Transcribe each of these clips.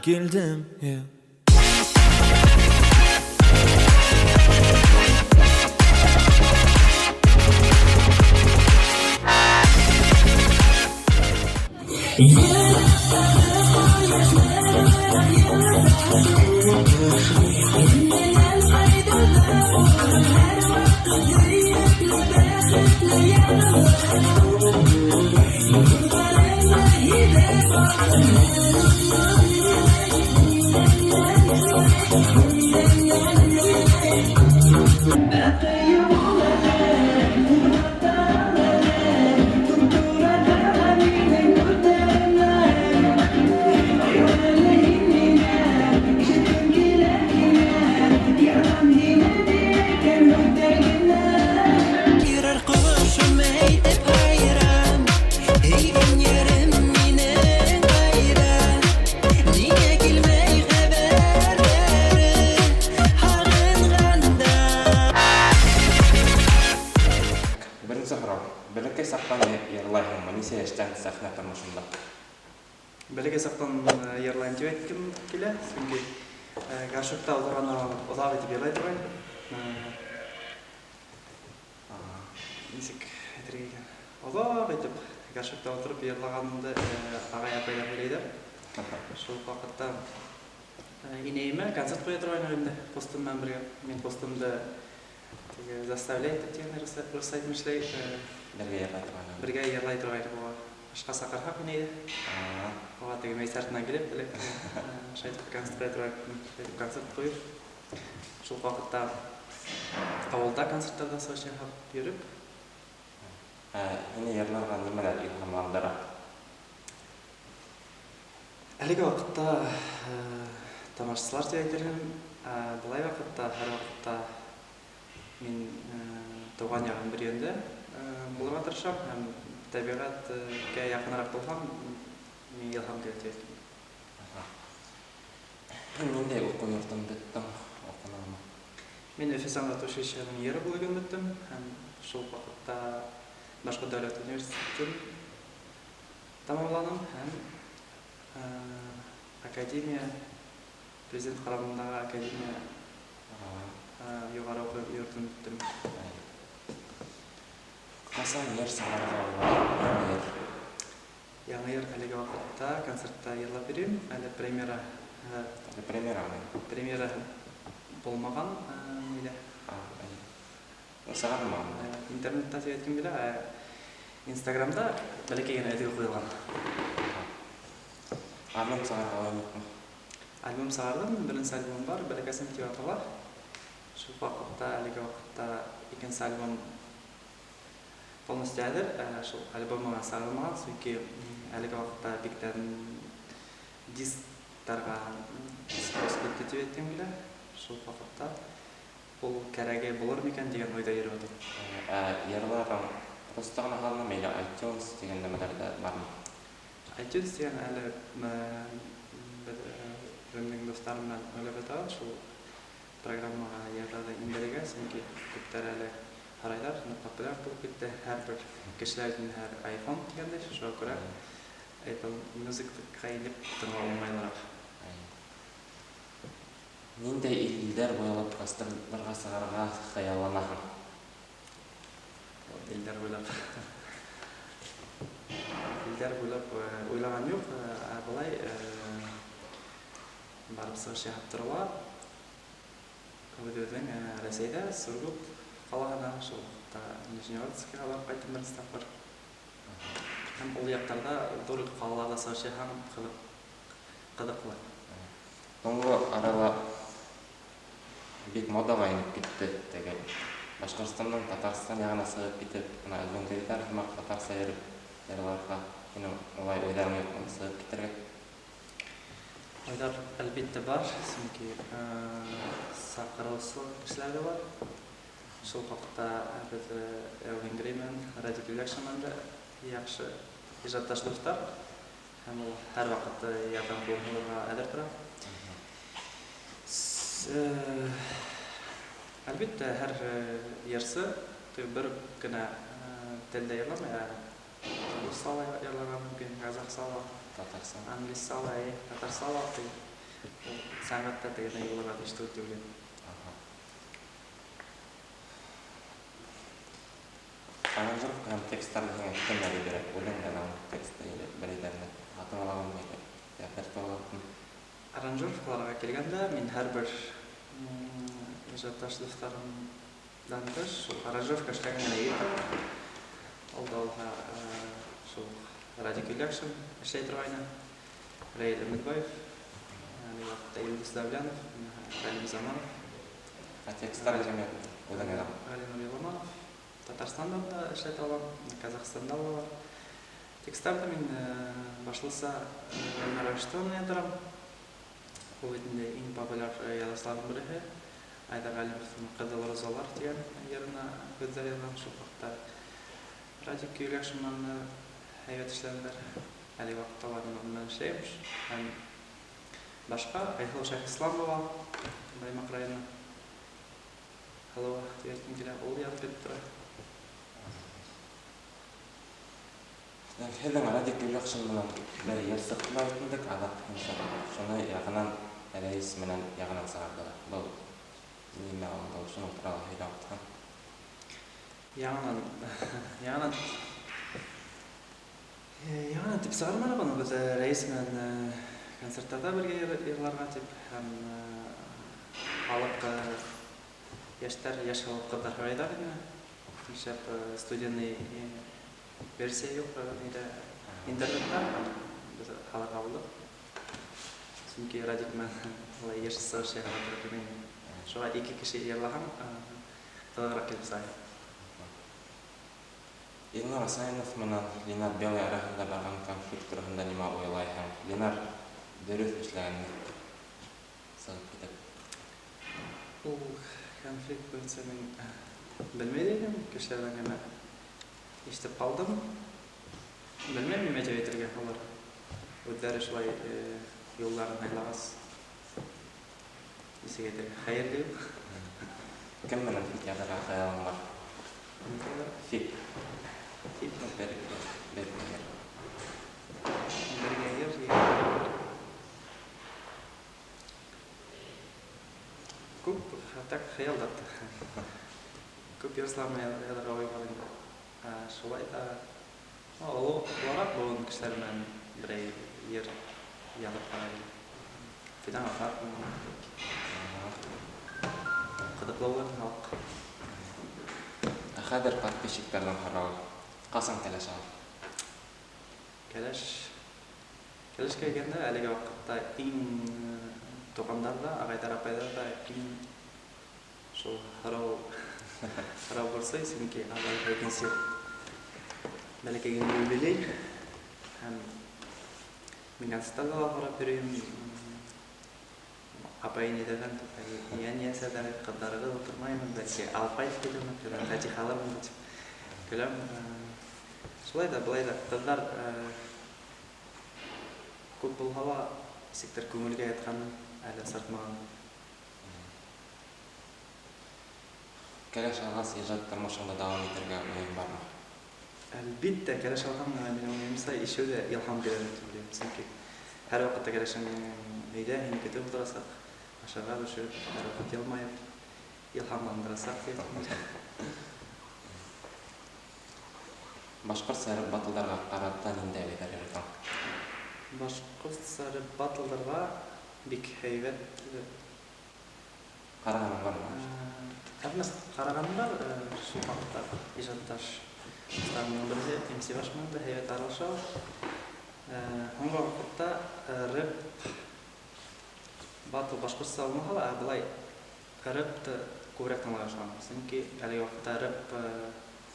Килдем, yeah. Беренсе һорау. Бәләкәй саҡтан йырлайһыңмы? Нисә йәштән сәхнә тормошонда? Бәләкәй саҡтан йырлайым тип әйткем килә, сөнки горшокта ултырғанда оҙаҡ итеп йырлай торғайным. Нисек әйтергә икән? Оҙаҡ итеп горшокта ултырып йырлағанымды ағай-апайлар һөйләйҙәр. Шул уҡ ваҡытта инәйемә концерт ҡуя торғайныҡ инде ҡустым менән бергә. Мин ҡустымды теге заставлять итеп тигән рус әйтмешләй, Бергә йырлай торғайным. Бергә йырлай торғайныҡ уға. Ашҡа саҡырһаҡ инәйҙе. Уға теге мейес артынан килеп, элек, шайтып концерт ҡуя торғайныҡ, шайтып концерт ҡуйып. Шул уҡ ваҡытта ауылда концерттарҙа сығыш яһап йөрөп. Һине йырларға нимәләр илһамландыра? Әлеге ваҡытта тамашасылар тип әйтер инем. Былай ваҡытта, һәр ваҡытта мин тыуған яғым бер йөндә булырға тырышам һәм тәбиғәткә яҡыныраҡ булһам, миңә илһам килә тип әйтер инем. Һин ниндәй уҡыу йортон бөттөң? Уҡыныңмы? Мин Өфө сәнғәт училищеһының йыр бүлеген бөттөм һәм шул уҡ ваҡытта Башҡорт дәүләт университетын тамамланым һәм академия, президент ҡарамағындағы академия юғары уҡыу йортон бөттөм. Ҡасан йыр сығарырға уйлайһың? Яңы йыр. Яңы йыр әлеге ваҡытта концертта йырлап йөрөйөм. Әле премьера, Әле премьера ғына. Премьера булмаған, нилә? Сығармаған. Интернетта тип әйткем килә, Инстаграмда бәләкәй генә өҙгө ҡуйылған. Альбом сығарырға уйламайһыңмы? Альбом сығарҙым, беренсе альбом бар, Бәләкәсем тип атала. Шул ваҡытта, әлеге ваҡытта икенсе альбом полностью әҙер, шул альбом ғына сығарылмаған, сөнки әлеге ваҡытта биктән дисктарға спрос бөттө тип әйткем килә. Шул ваҡытта ул кәрәге булыр микән тигән уйҙа йөрөп ятам. Йырларың просто ғына һалынамы или iTunes тигән нәмәләр ҙә бармы? iTunes тигән әле, беҙ үҙемдең дуҫтарым менән уйлап ятабыҙ, шул программаға йырларҙы индерергә, сөнки күптәр әле һорайҙар, ныҡ популяр булып китте, һәр бер кешеләр өсөн һәр iPhone тигәндәй, шуға күрә Apple Music-ҡа инеп тыңлау уңайлыраҡ. Ниндәй илдәр буйлап гастролдәргә сығырға хыялланаһың? Илдәр буйлап. Илдәр буйлап уйлаған юҡ, ә былай барып сығыш яһап торола. Үҙебеҙҙең Рәсәйҙә Сургут ҡалаһына, шул ваҡытта Нижневартовскиға барып ҡайттым беренсе тапҡыр. Һәм ул яҡтарҙа ҙур ҡалаларҙа сығыш яһаң ҡыҙыҡлы. Һуңғы арала бик модаға инеп китте теге. Башҡортостандың Татарстан яғына сығып китеп, бына Элвин һымаҡ татарса йөрөп йырларға. Һинең улай уйҙарың юҡмы сығып китергә? Уйҙар әлбиттә бар, сөнки саҡырыусы кешеләр ҙә бар. Шул ваҡытта беҙ Элвин Грей менән Радик Юльякшин менән дә яҡшы ижадташ дуҫтар. Һәм ул һәр ваҡыт ярҙам ҡулын һуҙырға әҙер тора. Әлбиттә, һәр йырсы бер кенә телдә йырламай, ә русса ла йырларға мөмкин, ҡаҙаҡса ла, татарса, англисса ла, татарса ла. Ул сәнғәттә тегенәй булырға тейеш түгел тип уйлайым. Аранжировка һәм тексттарҙы һиңә кемдәр ебәрә? Үҙең яҙаң текстты или берәйҙәренә һатып алағынмы или репертуар алаһың? Аранжировкаларға килгәндә, мин һәр бер ижадташ дуҫтарымдан тыш шул аранжировка эшләгән генә егет бар. Ул да булһа шул Радик Юльякшин эшләй торғайны. Раил Өмөтбаев, әлеге ваҡытта Илдус Давлянов, Ралим Заманов. Ә тексттар җәмәғәт үҙең яҙаң? Ғалинур Юламанов. Татарстанда да эшләтә алам, Казахстанда ла бар. Тексттарҙы мин башлыса Гөлнара Аштонова яҙҙырам. Ул бит инде иң популяр яҙыусыларҙың береһе. Айҙар Ғәлимовтың Ҡыҙыл розалар тигән йырына һүҙҙәр яҙған. Шул ваҡытта Радик Юльякшин менән һәйбәт эшләнеләр. Әлеге ваҡытта улар менән эшләйем. Һәм башҡа Айһылыу Шәйхисламова, Баймаҡ районы. Һылыуы тип әйткем килә, ул яҙып биреп тора. Һеҙҙең Радик Юльякшин менән бер йыр сыҡты ла бит инде, аҙаҡ һинсә. Шуны яғынан Рәис менән яғынан сығарҙылар. Был нимә ул, шуның турала һөйләп үтһәң. Яңынан, яңынан, яңынан тип сығарманыҡ уны, беҙ Рәис менән концерттарҙа бергә йырларға тип, һәм халыҡ, йәштәр, йәш халыҡ ҡыҙҙар һорайҙар ине. Нишләп студийный версия юҡ, ниҙә, интернетта, һәм беҙ һалырға булдыҡ. Сөнки Радик менән улай йыш сығыш яһарға тура килмәй. Шуға ике кеше йырлаһаң, ҡыҙығыраҡ килеп сыға. Илнур Асайнов менән Ленар Белый араһында барған конфликт тураһында нимә уйлайһың? Ленар дөрөҫ эшләгәнме? Сығып китеп. Ул конфликт буйынса мин белмәй ҙә инем, кешеләрҙән генә ишетеп ҡалдым. Белмәйем нимә тип әйтергә, улар үҙҙәре шулай юлдарын һайлағас, нисек әйтергә, хәйерле юҡ. Кем менән фит яҙырға хыялың бар? Фит. Фит. Бер, бер йыр. Бергә йыр, йыр. Күп, хатта хыялда. Күп йырсылар менән яҙырға уй бар инде. Шулай ҙа, олораҡ быуын кешеләр менән берәй йыр яҙып ҡарайым. Фидан Ғәфәров. Ҡыҙыҡлы булыр халыҡ. Ә хәҙер подписчиктарҙан һорауы. Ҡасан кәләш алып? Кәләш. Кәләш килгәндә әлеге ваҡытта иң туғандар ҙа, ағайҙар, апайҙар ҙа иң шул һорау борсой, сөнки алар икенсе бәләкәй генә юбилей. Һәм мин концерттарҙа ла һорап йөрөйөм. Апай инәйҙәрҙән, йән-йәнсәҙәр, ҡыҙҙарығыҙ ултырмаймы, бәлки алып ҡайтып килермен, фатиха алырмын тип көләм. Шулай ҙа, былай ҙа ҡыҙҙар күп булһа ла, нисектер күңелгә ятҡан әле сыртмаған. Кәләш алғас, ижад тормошоңдо дауам итергә уйың бармы? Әлбиттә, кәләш алған, минең уйымса, ишеү ҙә илһам бирә тип уйлайым. Сөнки һәр ваҡытта кәләшең өйҙә һине көтөп ултырасаҡ, ашарға бешереп, һәр ваҡыт йылмайып, илһамландырасаҡ тип уйлайым. Башҡортса рэп батлдарға ҡарата ниндәй уйҙар йөрөтәң? Башҡортса рэп батлдарға бик һәйбәт. Ҡарағаның бармы? Әммә ҡарағаным бар, шул ваҡытта ижадташ дуҫтарымдың береһе Эм Си Баш менән дә һәйбәт аралашабыҙ. Һуңғы ваҡытта рэп батл башҡортса булмаһа ла, былай рэпты күберәк тыңлай башланым. Сөнки әлеге ваҡытта рэп,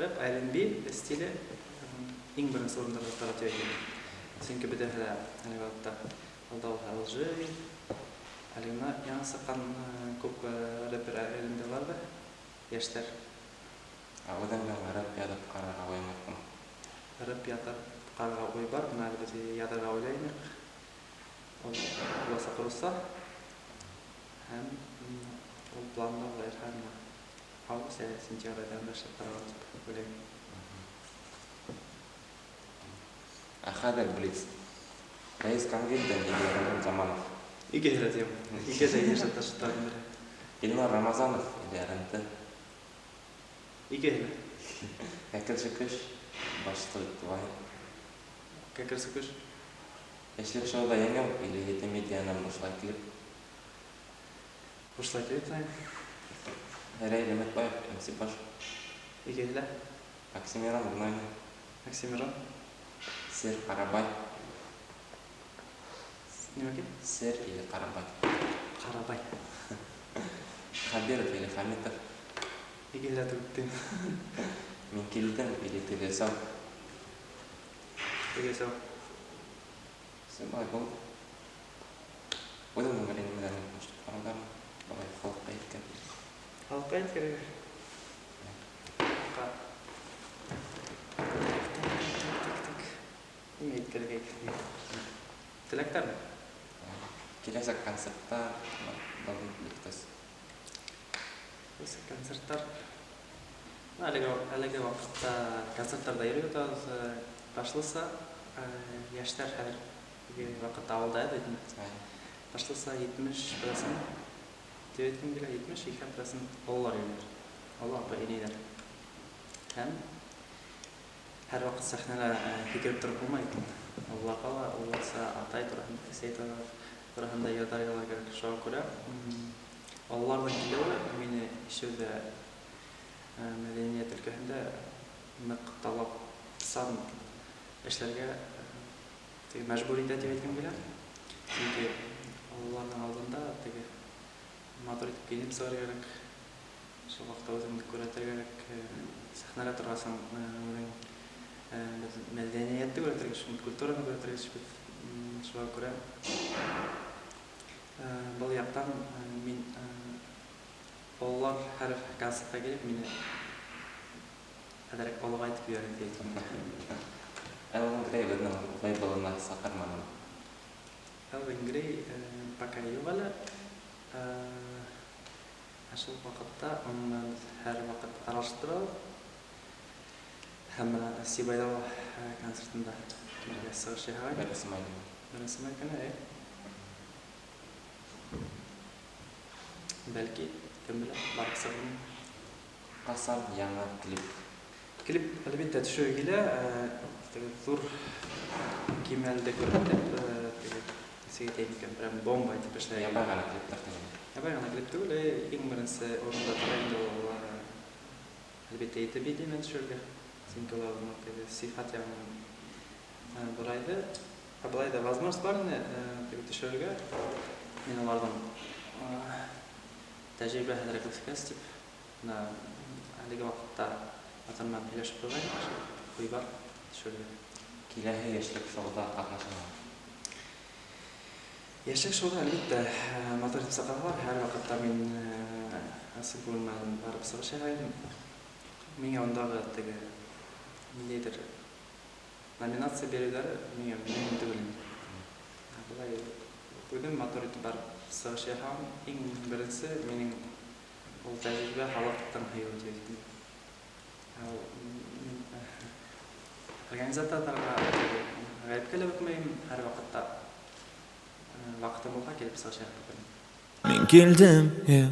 эр энд би стиле иң беренсе урында тора тип әйтәм. Сөнки бөтәһе лә әлеге ваҡытта Алдау Эл Джи, әле генә яңы сыҡҡан күп рэпер эр энд билар ҙа, йәштәр. Ә үҙеңдең рэп яҙып ҡарарға уйың юҡмы? Рэп яҙып ҡарарға уй бар, бына әле беҙ яҙырға уйлайныҡ. Ул буласаҡ русса. Һәм ул планда булыр, һәм август йә сентябрь айҙарында эшләп ҡарарға тип уйлайым. Ә хәҙер Блиц. Рәис Кангелдин или Рәғим Заманов? Икеһе лә тием. Ике лә ижадташтарым береһе. Илнар Рамазанов или РНТ? Икеһе лә. Кәкер Сүкеш, Башҡорт Вайн? Кәкер Сүкеш. Йәшлек шоуда еңеү или Ете медианан бушлай клип? Бушлай клип тием. Гәрәй Леметбаев, МС Баш? Икеһе лә. Оксимирон, Гнойный? Оксимирон. Сер, Ҡарабай? Нимәкәй? Сер или Ҡарабай? Ҡарабай. Хабиров или Хамитов? Икеһе лә түгел тием. Мин килдем или Тегесау? Тегесау. Все, былай булды. Үҙеңдең берәй нимәләрен ҡарауҙармы? Былай халыҡҡа еткән. Халыҡҡа еткерергә. Так, так, так, так. Нимә еткерергә икән? Теләктәрме? Киләсәк концерттар, был бик тиз. Киләсәк концерттар. Әлеге ваҡытта концерттарҙа йөрөп ятабыҙ. Башлыса, йәштәр хәҙерге ваҡытта ауылда бит инде. Башлыса 70% тип әйткем килә, 72% ололар йөрөйҙәр. Оло апай-инәйҙәр. Һәм һәр ваҡыт сәхнәлә һикереп тороп булмай икән. Ололарға ла, ололарса атай тураһында, әсәй тураһында йырҙар йырларға кәрәк. Шуға күрә, ололарҙың килеүе мине ишеүҙә, мәҙәниәт өлкәһендә ныҡ талапсан эшләргә, теге мәжбүр итә тип әйткем килә. Сөнки ололарҙың алдында теге матур итеп кейенеп сығыр кәрәк. Шул ваҡытта үҙеңде күрһәтергә кәрәк. Сәхнәлә торғасың, үҙең, беҙ мәҙәниәтте күрһәтергә, шул культураны күрһәтергә тейешбеҙ. Шуға күрә, был яҡтан, мин, ололар һәр концертҡа килеп мине әҙерәк олоғайтып ебәрә тип әйткем килә. Элвин Грей беҙҙең лейблына саҡырманы. Элвин Грей, пока юҡ әле. Шул ваҡытта уның менән беҙ һәр ваҡыт аралашып торабыҙ. Һәм бына Сибайҙа концертында бергә сығыш яһағайныҡ. Беренсе май көнө. Беренсе май көнө, эйе. Бәлки, кем белә, барып сығырмын. Ҡасан яңы клип? Клип, әлбиттә, төшөү килә. Теге ҙур кимәлде күрһәтеп, теге нисек әйтәйем икән, прям бомба итеп эшләгән. Ябай ғына клиптар түгел. Ябай ғына клип түгел, иң беренсе урында тора инде ул, әлбиттә, итеп ине төшөргә. Сөнки уларҙың теге сифат яғынан, бурайҙы. Ә былай ҙа возможность бар ине, теге төшөрөргә. Мин уларҙың, тәжрибә әҙерәк үҫкәс тип, бына әлеге ваҡытта атам менән һөйләшеп ҡуйғайныҡ, уй бар төшөрөргә. Киләһе йәшлек шоуҙа ҡатнашырға? Йәшлек шоуҙа, әлбиттә, матур итеп саҡыралар. Һәр ваҡытта мин, ысын күңел менән барып сығыш яһайым. Миңә ундағы теге ниндәйҙер номинация биреүҙәре миңә мөһим түгел инде. Былай үҙем матур итеп барып сығыш яһауым иң беренсе минең ул тәжрибә халыҡтың һөйөүе тип әйткем. Мин, организаторҙарға ғәйепкә лә бөтмәйем, һәр ваҡытта, ваҡытым булһа килеп сығыш яһап китәм. Мин килдем, yeah.